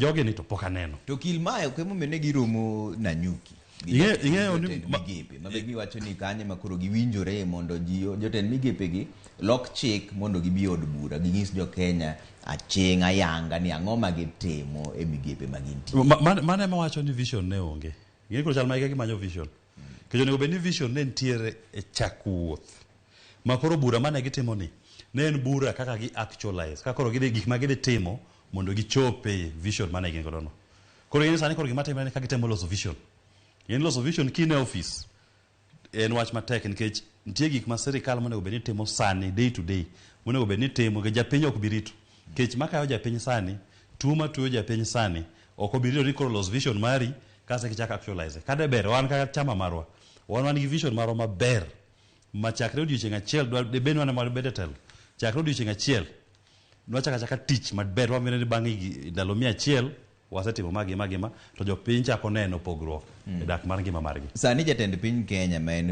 jogi ni to pok aneno. To kil mae ok emomiyo ne giromo Nanyuki gi Ing'eyo ni jotend migepe ma be giwacho ni kanye ma koro giwinjore mondo ji jotend migepe gi lok chik mondo gibi e od bura ginyis jo Kenya aching' ayanga ni ang'o ma gitimo e migepe ma gintie. Mano ema wacho ni vision ne onge. Ing'e koro chal ma gimanyo vision. Nikech onego bed ni vision ne nitiere e chak wuoth. Ma koro bura mane gitimo ni ne en bura kaka gi actualize, kaka koro gidhi gik ma gidhi timo mondo gichop e vision mane gin godo no. Koro ing'e ni sani koro gima timore ni ka gitemo loso vision. Ing'e loso vision kine office en wach matek nikech nitie gik ma sirikal monego bed ni timo sani day to day monego bed ni timo nikech japiny ok bi rito. Kech makayo japiny sani, tuo matuoyo japiny sani ok obi rito ni koro los vision mari kasto kichak actualize. Kade ber wan kaka chama marwa, wan wan gi vision marwa maber ma chakre odiochieng' achiel debed ni wan ema wabed e telo, chakre odiochieng' achiel nwachako achaka tich maber wamine ni bang' ndalo 100 wasetimo ma gi ma gi ma to jopiny chako neno pogruok e dak mar ngima margi. Sani jatend piny Kenya ma en